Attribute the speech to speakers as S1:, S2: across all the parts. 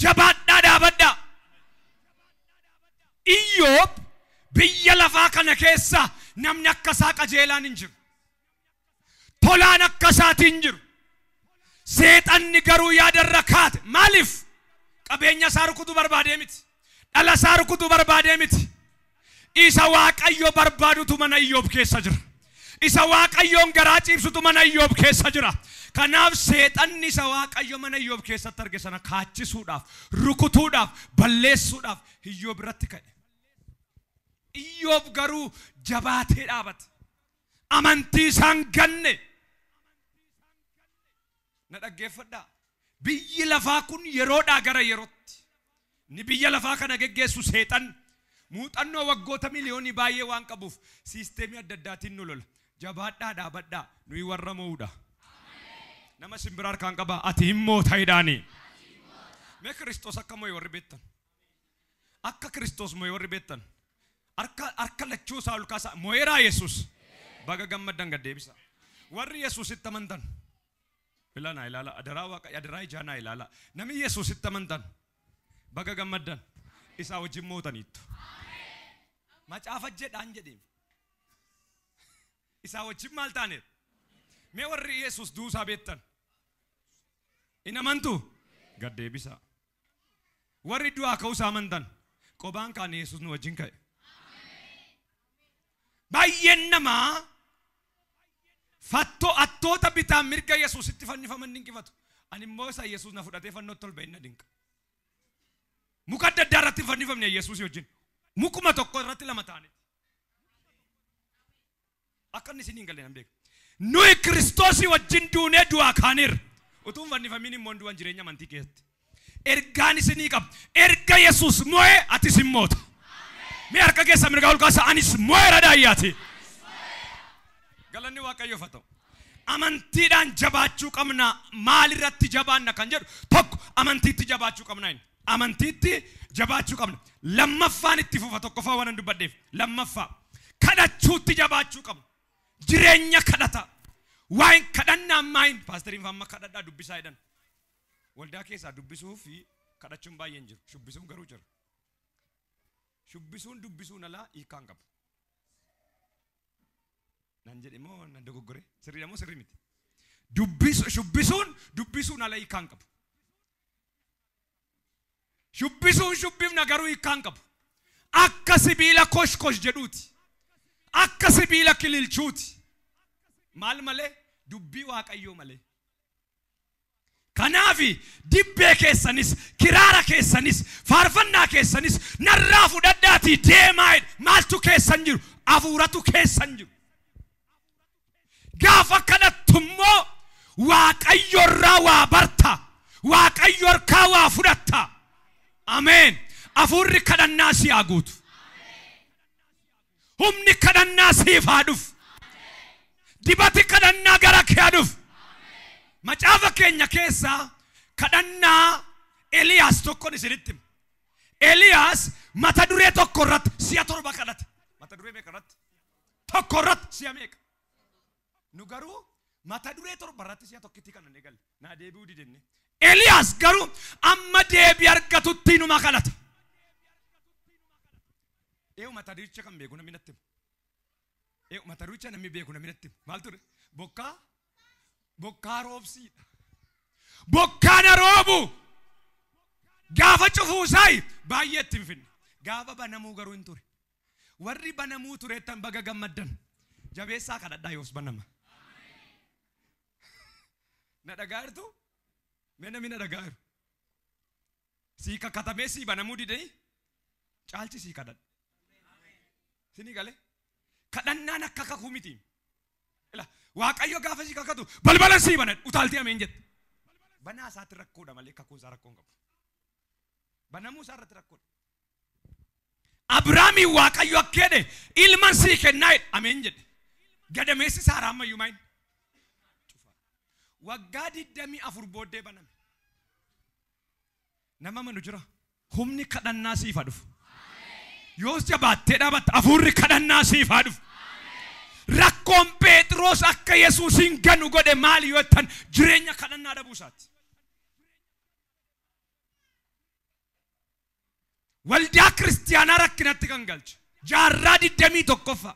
S1: Jabaadhaa dhaabadhaa. Iyyoob biyya lafaa kana keessa namni akka isaa qajeelaan hin jiru. Tolaan akka isaatiin hin jiru. Seexanni garuu yaadarra kaate. Maaliif? Qabeenya isaa rukutuu barbaadee miti. Dhala isaa rukutuu barbaadee miti. Isa Waaqayyo barbaadutu mana Iyyoob keessa jira. Isa Waaqayyoon garaa ciibsutu mana Iyyoob keessa jira. Kanaaf seexanni isa Waaqayyo mana Iyyoob keessatti arge sana kaachisuudhaaf, rukutuudhaaf, balleessuudhaaf Iyyoob irratti ka'e. Iyyoob garuu jabaatee dhaabate. Amantii isaan ganne. Na dhaggeeffadhaa. Biyyi lafaa kun yeroodhaa gara yerootti. Ni biyya lafaa kana geggeessu seexan muuxannoo waggoota miliyoonii baay'ee waan qabuuf siisteemii adda addaatiin nu lola. Jabaadhaa dhaabadhaa, nuyi warra mo'uudha. Nama simbira harkaan qaba, ati hin moota jedhaanii. Mee Kiristoos akka mo'e warri beektan. Akka Kiristoos mo'e warri beektan. Harka lachuu isaa ol kaasaa mo'eeraa Yesuus. Baga gammaddan gad deebisa. Warri Yesuusitti amantan. Ilaa ilaala, adaraa Waaqa, adaraa ijaa naa ilaala. Namni Yesuusitti amantan. Baga gammaddan. Isaa wajjin mootaniittu. Macaafa jedhaan jedhee. Isaa wajjin maal taaneef? Mee warri Yesuus duusaa beektan. Hin amantu? Gad deebisa. Warri du'aa ka'uusaa amantan. Qobaan kaan Yesuus nu wajjin ka'e. Baay'een namaa fattoo attoota bitaan mirga Yesuusitti fannifaman dinqifatu. Ani immoo isa Yesuus na fudhatee fannootti ol ba'e na dinqa. Muka adda addaa irratti fannifamne Yesuus wajjin. Mukuma tokko irratti lama taane. Akka inni isiniin galle nan beeka. Nuyi Kiristoosii wajjin duunee du'aa kaaneerra. Utuu hin fannifamiin immoo du'an jireenya amantii keessatti. Ergaan isinii qaba. Erga Yesuus mo'ee atis hin moota. Mee harka keessa mirgaa ol kaasa, anis mo'eera daayyaati. Galanni Waaqayyoof haa ta'u. Amantiidhaan jabaachuu qabna. Maalirratti jabaanna kan jedhu tokko amantiitti jabaachuu qabna inni. Amantiitti jabaachuu qabna. Lammaffaan itti fufa, tokkoffaa waan an dubbadheef. Lammaffaa kadhachuutti jabaachuu qabna. Jireenya kadhata. Waa'een kadhannaa maayin paasteriin amma kadhadhaa dubbisaa jedhan. Waldaa keessaa dubbisuu fi kadhachuun baay'een jiru. Shubbisuun garuu jira. Shubbisuun dubbisuun alaa hiikaa hin qabu. Nan jedhe moo nan dogoggore? Sirriidha moo sirrii miti? Shubbisuun dubbisuun ala hiikaa hin qabu. Shubbisuun shubbifna garuu hiikaa hin qabu. Akka sibiila kosh kosh jedhuuti. Akka sibiila kililchuuti. Maal malee? Dubbii Waaqayyoo malee. Kanaafi dibbee keessanis, kiraara keessanis, faarfannaa keessanis narraa fudhadhaatii deemaa jedhe. Maaltu keessan jiru? Hafuuratu keessan jiru. Gaafa kadhattu immoo Waaqayyo irraa waa barta. Waaqayyo harkaa waa fudhatta. Ameen. Hafuurri kadhannaa si haa guutu. Humni kadhannaa siif haa dhufu. Dibati kadhannaa gara kee haa dhufu. Macaafa keenya keessaa kadhannaa Eliyaas tokkoon isinitti hima. Eliyaas mata duree tokko irratti si'a 7 kadhate. Mata duree meeqa irratti? Tokko irratti si'a meeqa? Nu garuu mata duree 7 irratti si'a tokkitti kan eegalle. Naa deebi'uu didenne. Eliyaas garuu amma deebii argatutti numa kadhata. Eewu mata duricha kan beeku namni natti hima. Eewu mata duricha namni beeku namni natti hima. Maal ture? Bokkaa? Bokkaa roobsiidha. Bokkaa na roobu. Gaafa cufuusaayi baay'ee itti hin finne. Gaafa banamuu garuu hin ture. Warri banamuu tureettan baga gammaddan. Jabeessaa kadhadhaa yoos banama. Na dhagaa jirtu? Mee namni na dhagaa jiru? Sii kakatamee sii banamuu didee caalchi sii kadhadha. Sinii galee? Kadhannaan akka kakuu miti. Ila Waaqayyo gaafa sii kakatu balbala sii bana utaaltee ameen jette. Banaa isaatti rakkoodha malee kakuun isaa rakkoo hin qabu. Banamuu isaa irratti rakkoodha. Abiraamiin Waaqayyo akka jedhe ilman sii kennaa jedhe ameen jedhe. Gadameessi Saaraa ammayyuu maayin? Cufaa. Waggaa 24 booddee baname. Nama manu jira. Humni kadhannaa siif haa dhufu. Yoos jabaattee dhaabatta hafuurri kadhannaa siif haa dhufu. Rakkoon Phexros akka Yesuusin ganu godhe maali yoo jettan jireenya kadhannaa dhabuu isaati. Waldaa kiristiyaanaa rakkinatti kan galche. Jaarraa 21ffaa.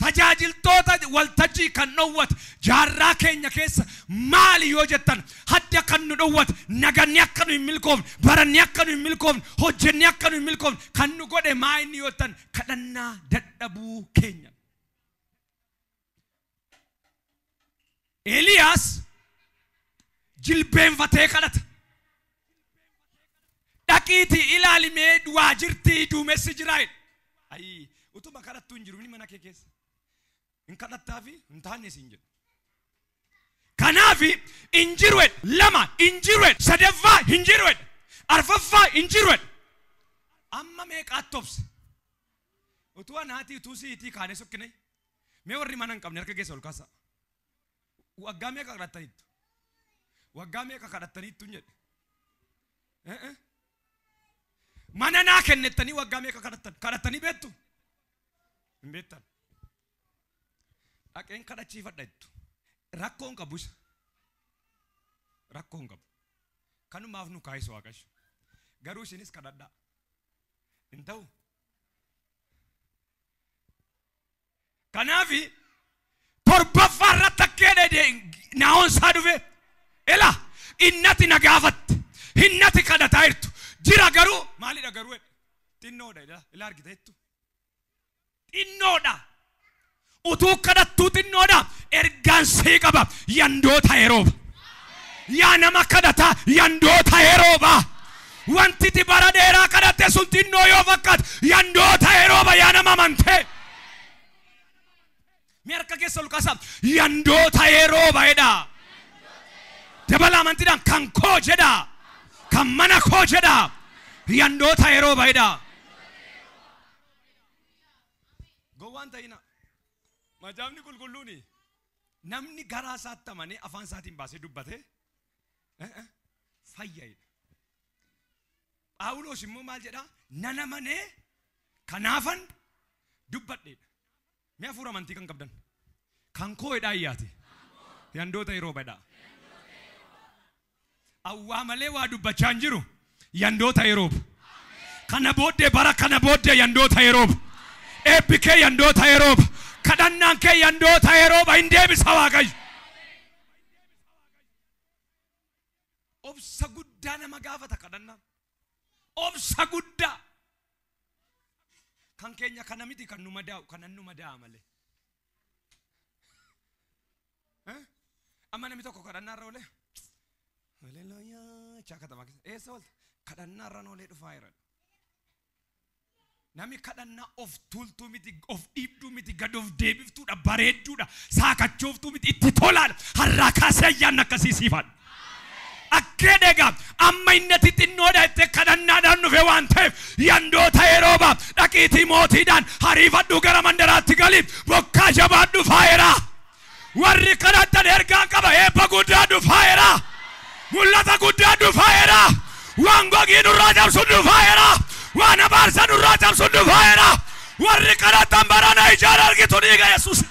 S1: Tajaajiltoota waltajjii kan dhowwate jaarraa keenya keessa maali yoo jettan hadda kan nu dhowwate naganni akka nu hin milkoofne baranni akka nu hin milkoofne hojjenni akka nu hin milkoofne kan nu godhe maa inni yoo jettan kadhannaa dadhabuu keenya. Eliyaas jilbeenfatee kadhata. Dhaqiitii ilaalimee waa jirtii duumessi jiraa jedhe. Ayii utuma kadhattuu hin jiru inni mana kee keessa. Hin kadhattaafi hin taane siin jedhu. Kanaafi hin jiru jedhe. 2 hin jiru jedhe. 3 hin jiru jedhe. 4 hin jiru jedhe. Amma meeqaatti obse? Utuu anaatii utuu siitii kaanee sokkine mee warri mana hin qabne harka keessa ol kaasaa. Waggaa meeqa kadhattaniittu? Waggaa meeqa kadhattaniittu hin jedhe. Mana naa kennettanii waggaa meeqa kadhattan? Kadhattanii beektu? Hin beektan. Dhaqeen kadhachiifadha jettu. Rakkoo hin qabu isa. Rakkoo hin qabu. Kanumaaf nu kaayisu Waaqayyo. Garuu isinis kadhadhaa. Hin ta'u. Kanaafi 7ffaa irratti akka naa'oon isaa dhufe ela innati na gaafatte innati kadhataa jirtu jira garuu maalidha garuu xinnoodha ila argite jettu xinnoodha utuu kadhattuu xinnoodha ergaan sii qaba yandoota yerooba yaa nama kadhataa yandoota yerooba wanti ti bara dheeraa kadhatte sun xinnoo yoo fakkaate yandoota yerooba yaa nama amantee. Mee harka keessa ol kaasaa yandoota yerooba jedha. Dabala amantiidhaan kan koo jedha. Kan mana koo jedha. Yandoota yerooba jedha. Gowwaan ta'ina. Macaafni qulqulluuni namni garaa isaatti amanee afaan isaatiin baasee dubbate fayya jedha. Phaawulos immoo maal jedha? Nan amanee kanaafan dubbadheedha. Mee hafuura amantii kan qabdan? Kan koo jedhaa iyyaati. Yandoota yerooba jedhaa. Awwaa malee waa dubbachaa hin jiru. Yandoota yerooba. Kana booddee bara kana booddee yandoota yerooba. Eebbi kee yandoota yerooba. Kadhannaan kee yandoota yerooba hin deebisa Waaqayyo. Obsa guddaa nama gaafata kadhannaan. Obsa guddaa. Kan keenya kana miti kan nu madaa'u kanan nu madaa'a malee. Amma namni tokko kadhannaa irra oolee haleluuyaa chaakatamaa keessa eessa oolte kadhannaa irra oolee dhufaa jira. Namni kadhannaa of tuultuu miti of dhiibduu miti gad of deebiftuudha bareedduudha saakachooftuu miti itti tolaadha har'aa kaasee ayyaanni akkasii siifaadha. Akkee egaa amma inni xixinnoodha jettee kadhannaadhaan dhufe waan ta'eef yandoota yerooba dhaqiitii mootiidhaan hariifadhu gara mandaraatti galiif bokkaa jabaan dhufaa jira. Warri kadhatan ergaa qaba eebba guddaa dhufaa jira. Mul'ata guddaa dhufaa jira. Waan gogii nurraa cabsu dhufaa jira. Waan abaarsa nurraa cabsu dhufaa jira. Warri kadhatan barana ijaan argitu dhiiga Yesuus.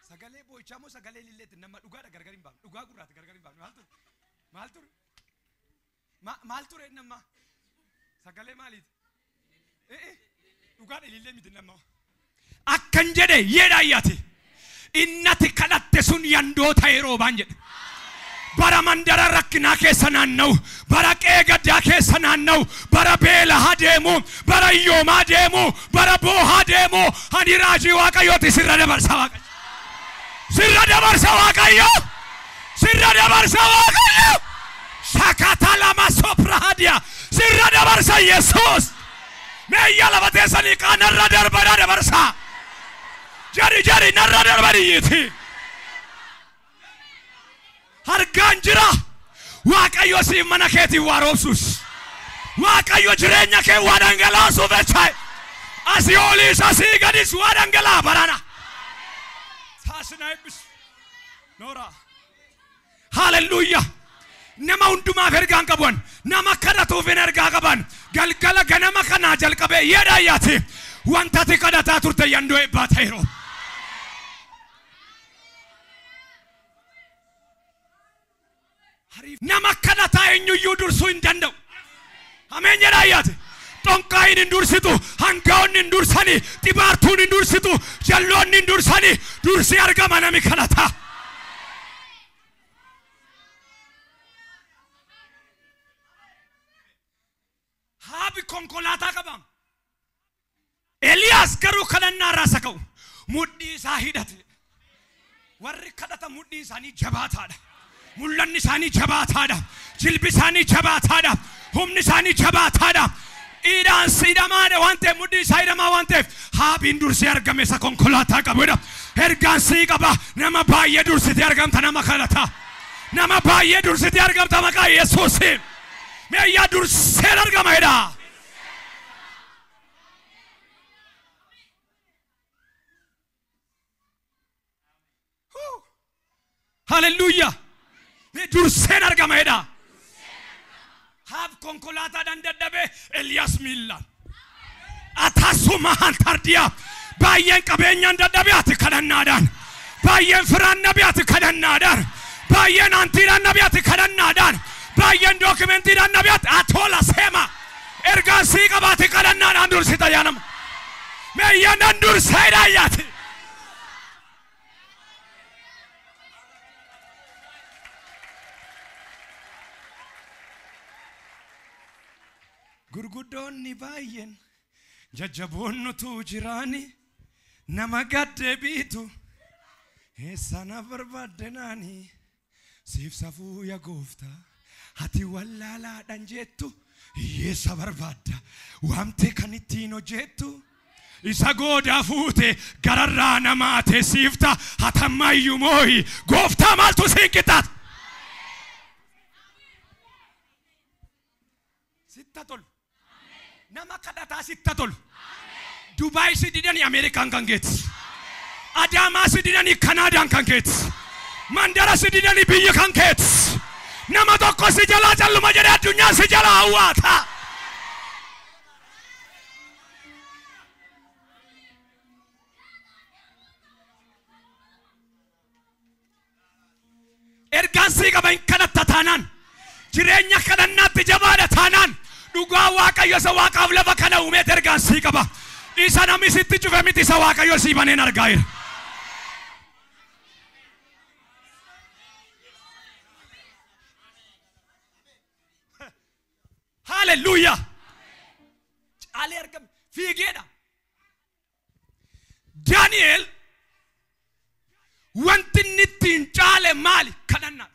S1: Sagalee boo'ichaa moo sagalee lilleetti nama dhugaadha gargar hin baafne dhugaa gurraati gargar hin baafne maal ture maal ture maal ture nama sagalee maaliiti dhugaadha lillee miti nama akkan jedhe yeedha ayyaati innati kadhatte sun yandoota yeroobaan jedhe. Bara mandara rakkinaa keessa naanna'u bara qe'ee gaddaa keessa naanna'u bara beelaa deemu bara hiyyoomaa deemu bara boohaa deemu ani raajii Waaqayyooti sirra dabarsa Waaqayyo. Sirra dabarsa Waaqayyo. Sirra dabarsa Waaqayyo. Shakata lama soprahadia. Sirra dabarsa Yesuus. Mee iyya lafa teessanii kaa narra darbadhaa dabarsa. Jari jari narra darbadiyyiiti. Hargaan jira. Waaqayyo siif mana keetiin waa roobsus. Waaqayyo jireenya kee waa dhangalaasuuf jecha. Asii oliis asii gadis waa dhangalaa barana. Taasina eebbisu. Noora. Hallelujah. Nama hundumaaf ergaan qaban nama kadhatuuf hin ergaa qaban galgala ganama kanaa jalqabee yeedha ayyaati wanta ati kadhataa turte yandoo eebbaa ta'eeroo. Nama kadhataa eenyuyyuu dursuu hin danda'u. Ameen jedhaa ayyaate. Xonqaayin hin dursitu, hangaa'onni hin dursani, xibaartuun hin dursitu, jalloonni hin dursani, dursee argama nami kadhataa. Haabi konkolaataa qabam. Eliyaas garuu kadhannaa irraa isa ka'u. Mudhii isaa hidhate. Warri kadhata mudhii isaanii jabaataadha. Mul'anni isaanii jabaataadha. Jilbi isaanii jabaataadha. Humni isaanii jabaataadha. Hidhaan hidhamaadha waan ta'eef mudhii isaa hidhamaa waan ta'eef haabiin dursee argame isa konkolaataa qabudha. Ergaan sii qaba nama baay'ee dursitee argamta nama kadhata. Nama baay'ee dursitee argamta maqaa Yesuusiin. Meeyyaa dursee argama jedha. Hallelujah. Durseen argama jedha. Haaf konkolaataadhaan dadhabee Eliyaas miillaan. Atasuma hantardiyaa. Baay'een qabeenyaan dadhabee ati kadhannaadhaan. Baay'een firaan dhabee ati kadhannaadhaan. Baay'een antiidhaan dhabee ati kadhannaadhaan. Baay'een dookumentiidhaan dhabee ati atola seema. Ergaan sii qabaate kadhannaadhaan dursita yaa nama. Meeyyaan nan dursee yaati. Gurguddoonni baay'een jajjaboon nutu jiraani nama gaddeebiitu eessana barbaaddenaani siif safuu yaa gooftaa ati wallaalaadhaan jettu hiyyeessa barbaadda waamtee kan ittiin hojjettu isa goodaa fuute gararraa namaa teessifta hatammayyuu mooyi gooftaa maaltu siin qixxaata. Sitta tolu. Nama kadhataa sitta tolu. Dubaay si didanii Ameerikaan kan geeti. Adaamaa si didanii Kanaadaan kan geeti. Mandara si didanii biyya kan geeti. Nama tokko si jalaa calluma jedhee addunyaan si jalaa hawwaata. Ergaan sii qaba hin kadhatta taanaan. Jireenya kadhannaatti jabaadha taanaan. Dhugaa Waaqayyo isa Waaqaaf lafa kana uumeet ergaan sii qaba. Isa namni sitti cufe miti isa Waaqayyo sii baneen argaa jira. Hallelujah. Caalee argame fiigeedha. Daani'el wanti inni ittiin caale maali? Kadhannaa.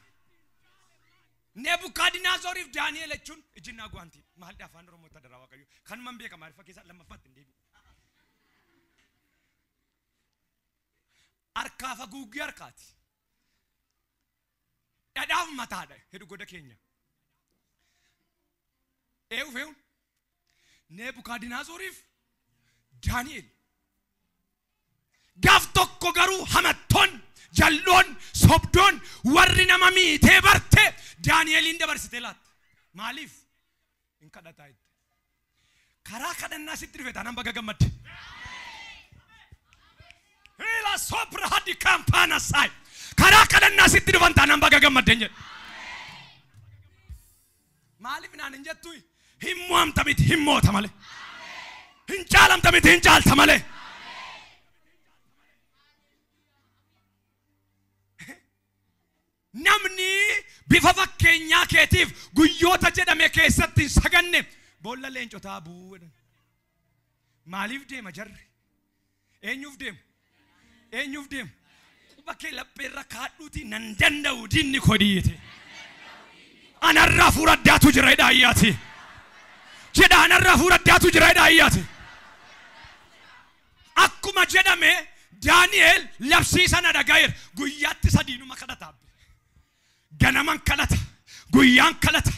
S1: Nebukadinaazooriif Daani'el jechuun ijinnaa guwaantii. Maal afaan Oromoo tadaraa Waaqayyo. Kanumaan beekama maaliif fakkeessaa lammaffaatti hin deebi'u. Harkaaf haguuggii harkaati. Dhadhaaf mataadha heddu goda keenya. Eewu fe'uun Nebukadinaazooriif Daani'el. Gaaf tokko garuu hamattoon jalloon sobdoon warri nama miitee barte Daani'eliin dabarsitee laatte. Maaliif? Hin kadhataa itti. Karaa kadhannaa sitti dhufe taanaan baga gammadde. Hila sopra hadi kampaana saay. Karaa kadhannaa sitti dhufan taanaan baga gammadde hin jedhe. Maaliif naan hin jettu? Hin mo'amta miti hin moota malee. Hin caalamta miti hin caalta malee. Namni bifa fakkeenyaa keetiif guyyoota jedhame keessatti hin saganne boolla leencotaa bu'uu jedhan. Maaliif deema jarri? Eenyuuf deemu? Eenyuuf deemu? Quba kee lapheerra kaadhuutii nan danda'u diinni koo dhiyyite. Anarraa hafuura addaatu jira jedha ayyaati. Jedha anarraa hafuura addaatu jira jedha ayyaati. Akkuma jedhame Daani'el labsii sana dhaga'eera. Guyyaatti sadiinuma kadhata. Ganaman kadhata, guyyaan kadhata,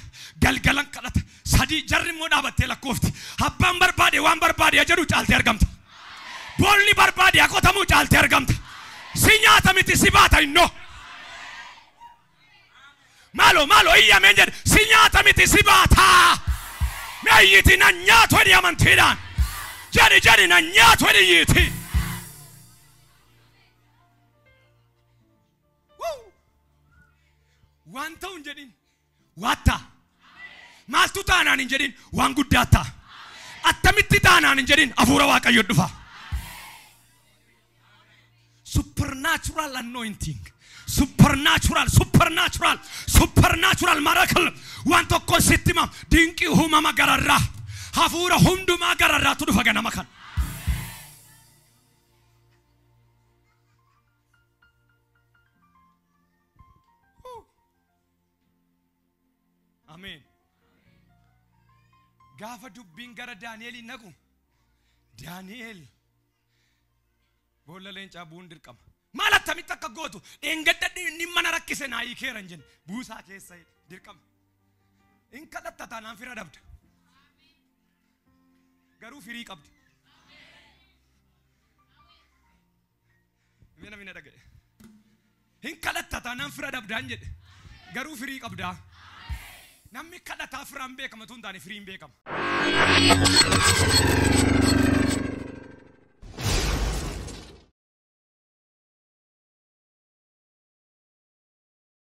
S1: galgalan kadhata. Sadii jarri immoo dhaabattee lakkoofti. Abbaan barbaade waan barbaade jedhu caaltee argamta. Boolli barbaade qotamuu caaltee argamta. Si nyaata miti si baata innoo. Maaloo maaloo iyyameen jedhe si nyaata miti si baata. Meeyyiti na nyaatu jedhi amantiidhaan. Jedhi jedhi na nyaatu jedhi iyyiiti. Waan ta'u hin jedhin. Waata. Maaltu taanaan hin jedhin waan guddaa ta'a. Attamitti taanaan hin jedhin hafuura Waaqayyoo dhufa. Supernatural anointing. Supernatural, supernatural, supernatural miracle. Waan tokko sitti hima dinqii uumama gararraa. Hafuura hundumaa gararraatu dhufa ganama kana. Ameen. Gaafa dubbiin gara Daani'eliin naqu Daani'el boolla leencaa bu'uun dirqama. Maal attamitti akka gootu dheengadda inni mana rakkise naa hiikeera hin jenne buusaa keessa dirqama. In kadhatta taanaan fira dhabda. Garuu firii qabdi. Mee namni na dhaga'e. Hin kadhatta taanaan fira dhabdaan jedhe garuu firii qabdaa. Namni kadhataa firaan beekama tun taane firiin beekama.